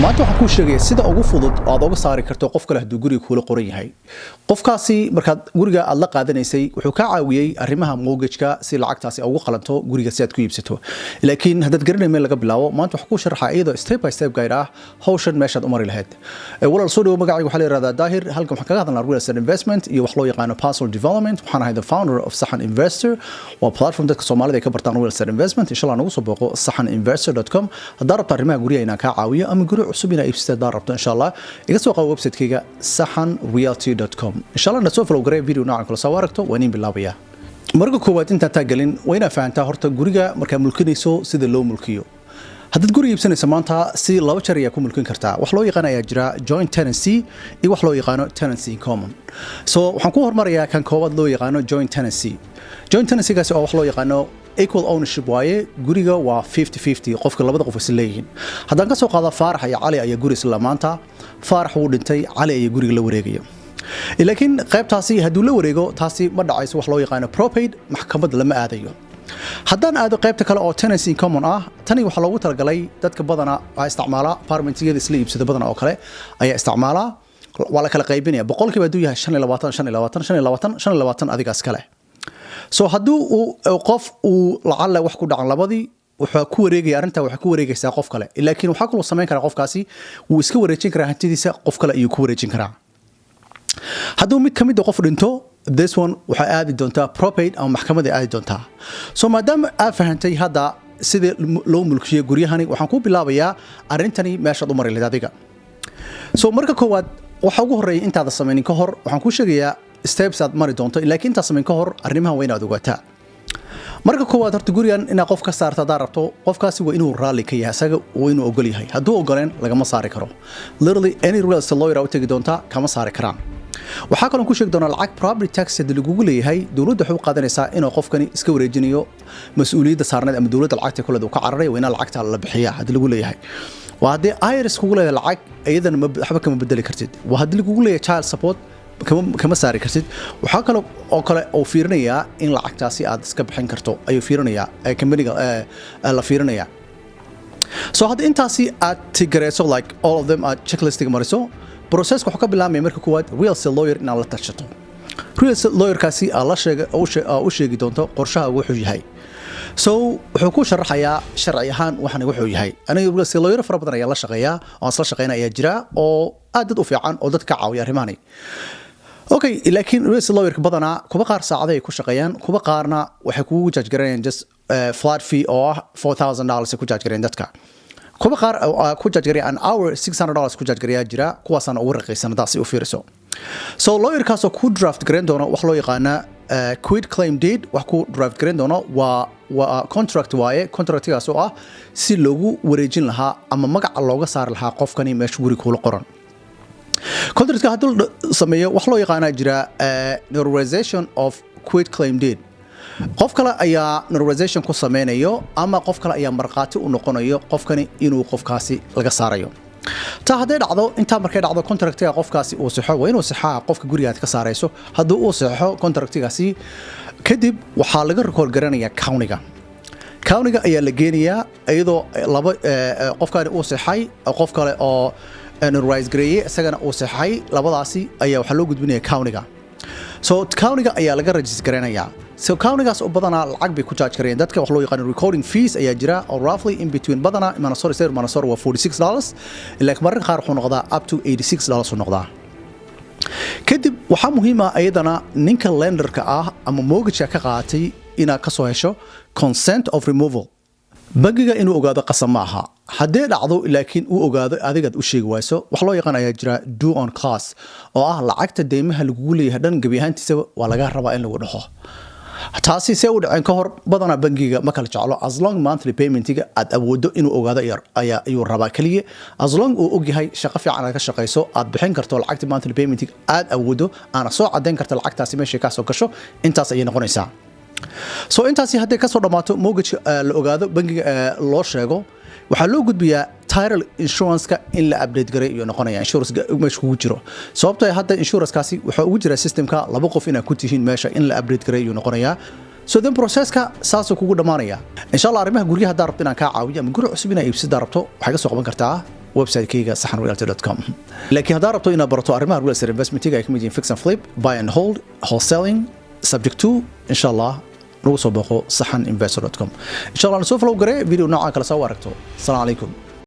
Maanta waxaan kuu sheegaya sida ugu fudud oo aad uga saari karto qof kale hadduu guriga kuula qoran yahay. Qofkaasi markaad guriga aad la qaadanaysay wuxuu kaa caawiyey arrimaha mortgage-ka si lacagtaasi ugu qalanto guriga si aad ku iibsato, laakiin haddaad garanay meel laga bilaabo, maanta waxaan kuu sharaxaa iyadoo step by step guide ah hawshan meeshaad u mari lahayd. Walaal, soo dhawo. Magacayga waxaa la yihahdaa Daahir. Halkan waxaan kaga hadalnaa real estate investment iyo wax loo yaqaano personal development. Waxaan ahay the founder of Saxan Investor, waa platform dadka Soomaalida ay ka bartaan real estate investment. Insha Allah nagu soo booqo saxaninvestor.com haddaa rabto arrimaha guryaha inaan kaa caawiyo ama guri cusub inaa iibsata haddaa rabto. Insha Allah iga soo qabo website-kayga saxanrealty.com. Insha Allah na soo follow garee, video noocan kula soo aragto. Waa inin bilaabaya. Marka koowaad, intaan taa gelin, waa inaa fahantaa horta guriga markaa mulkinayso sida loo mulkiyo. Haddaad guriga iibsanayso maanta, si laba jeer ayaa ku mulkin kartaa. Wax loo yaqaan ayaa jira joint tenancy iyo wax loo yaqaano tenancy in common. So waxaan ku hormarayaa kan koowaad, loo yaqaano joint tenancy. Joint tenancy-gaasi oo wax loo yaqaano equal ownership waaye. Guriga waa 50-50, qofka labada qof is leeyihiin. Haddaan ka soo qaado Faarax iyo Cali ayaa guri isla maanta, Faarax wuu dhintay, Cali ayaa guriga la wareegaya, laakiin qaybtaasi hadduu la wareego, taasi ma dhacayso wax loo yaqaano probate, maxkamad lama aadayo. Haddaan aado qaybta kale oo tenancy in common ah, tani waxaa loogu talagalay dadka badana waxaa isticmaala apartmentyada isla iibsada badana oo kale ayaa isticmaalaa. Waa la kala qaybinaya, boqolkiiba hadduu yahay 25, 25, 25, 25 adigaas kale. So hadduu uu qof uu lacalla wax ku dhacan labadii, wuxuu ku wareegaya arrintaa, waxay ku wareegaysaa qof kale, laakiin waxaa kaloo samayn karaa qofkaasi wuu iska wareejin karaa hantidiisa, qof kale ayuu ku wareejin karaa. Hadduu mid ka mid a qof dhinto, this one waxay aadi doontaa probate ama maxkamaday aadi doontaa. So maadaama aad fahantay hadda sida loo mulkiyo guryahani, waxaan ku bilaabayaa arrintani meeshaad u mari lahayd adiga. So marka koowaad, waxa ugu horreeya intaada samaynin ka hor, waxaan kuu sheegayaa steps aad mari doonto, laakiin intaad samayn ka hor arrimahan waa inaad ogaataa. Marka koowaad horta, gurigan inaad qof ka saarto haddaad rabto, qofkaasi waa inuu raalli ka yahay, isaga waa inuu ogol yahay. Hadduu ogoleen, lagama saari karo. Literally any real estate lawyer u tegi doontaa, kama saari karaan. Waxaa kaloo ku sheegi doonaa lacag property tax haddii lagugu leeyahay, dowladda waxay u qaadanaysaa inuu qofkani iska wareejinayo mas-uuliyadda saarneed ama dowladda lacagta kuleed uu ka cararay. Waa inaa lacagta la bixiya haddii lagu leeyahay. Waa haddii IRS kugu leeyahay lacag, iyadana waxba kama bedeli kartid. Waa haddii lagugu leeyahay child support, kama saari kartid. Waxaa kale oo kale uu fiirinayaa in lacagtaasi aad iska bixin karto ayuu fiirinayaa companyga la fiirinayaa. So hadda intaasi aad tigareyso, like all of them aad checklistiga mariso, processka wuxuu ka bilaabmaya marka koowaad real estate lawyer inaad la tashato. Real estate lawyerkaasi aad la sheega u sheegi doonto qorshaha wuxuu yahay. So wuxuu ku sharaxayaa sharci ahaan waxan wuxuu yahay. Aniga real estate lawyer fara badan ayaa la shaqeeyaa oo aan isla shaqeyna ayaa jira oo aad dad u fiican oo dad ka caawiya arrimahani. Okay, laakiin real estate lawyerka badanaa kuwa qaar saacado ay ku shaqeeyaan, kuwa qaarna waxay kugu charge garanayaan just flat fee oo ah $4,000 ay ku charge garayaan dadka. Kuwa qaar ku charge garaya an hour $600 ku charge garayaa jira, kuwaasaana ugu raqiisan haddaad si u fiiriso. So lawyerkaasoo ku draft garan doono wax loo yaqaana quit claim deed. Wax ku draft garan doono waa contract waaye, contractigaas oo ah si loogu wareejin lahaa ama magaca looga saari lahaa qofkani meesha guri kuula qoran. Contractka haddii la sameeyo, wax loo yaqaanaa jira notarization of quit claim deed. Qof kale ayaa notarization ku sameynayo ama qof kale ayaa markhaati u noqonayo qofkani inuu qofkaasi laga saarayo. Taa hadday dhacdo, intaa markay dhacdo, contractiga qofkaasi uu saxo, waa inuu saxaa qofka guriga aad ka saarayso. Haddii uu saxo contractigaasi kadib, waxaa laga record garanayaa countyga. Countyga ayaa la geenayaa iyadoo laba qofkani uu saxay, qof kale oo notarize gareeyey isagana uu saxay. Labadaasi ayaa waxaa loo gudbinaya countyga. So countyga ayaa laga register garanayaa. So countygaas oo badanaa lacag bay ku charge karayaan dadka, wax loo yaqaano recording fees ayaa jira oo roughly in between badanaa Minnesota State, Minnesota waa $46, laakiin mararka qaar wuxuu noqdaa up to $86 uu noqdaa. Kadib waxaa muhiim ah iyadana ninka lenderka ah ama mortgageka ka qaatay inaad ka soo hesho consent of removal. Bangiga inuu ogaado qasab ma aha. Haddee dhacdo laakiin uu ogaado, adigaad u sheegi wayso, wax loo yaqaan ayaa jira due on close, oo ah lacagta deymaha lagugu leeyahay dhan gebi ahaantiisa waa laga rabaa in lagu dhaho. Taasi see u dhaceen ka hor, badanaa bangiga ma kala jeclo. As long monthly paymentiga aad awoodo inuu ogaado ayaa ayuu rabaa keliya. As long uu ogyahay shaqo fiican aad ka shaqayso, aad bixin karto lacagta monthly paymentiga, aad awoodo, aana soo cadeyn karto lacagtaasi meeshay kasoo gasho, intaas ayay noqonaysaa. So intaasi hadday kasoo dhammaato, mortgage la ogaado, bangiga loo sheego, waxaa loo gudbiyaa title insurance-ka in la update garay iyo noqonaya insurance meesha kugu jiro. Sababtoo hadda insurance-kaasi wuxuu ugu jiraa systemka laba qof inaad ku tihiin meesha, in la update garay ayuu noqonayaa. So then processka saasuu kugu dhammaanaya. Insha Allah arrimaha guryaha haddaa rabto inaan kaa caawiyo ama guri cusub inaad iibsid rabto, waxay ka soo qaban kartaa. Website-kayga saxanrealty.com. Laakiin haddaad rabto inaad barato arrimaha real estate investmentiga ay ka mid yihiin fix and flip, buy and hold, wholesaling, subject to, insha Allah nagu soo booqo saxaninvestor.com. Insha Allah na soo follow garee, video noocaan kale soo aragto. Asalaamu calaykum.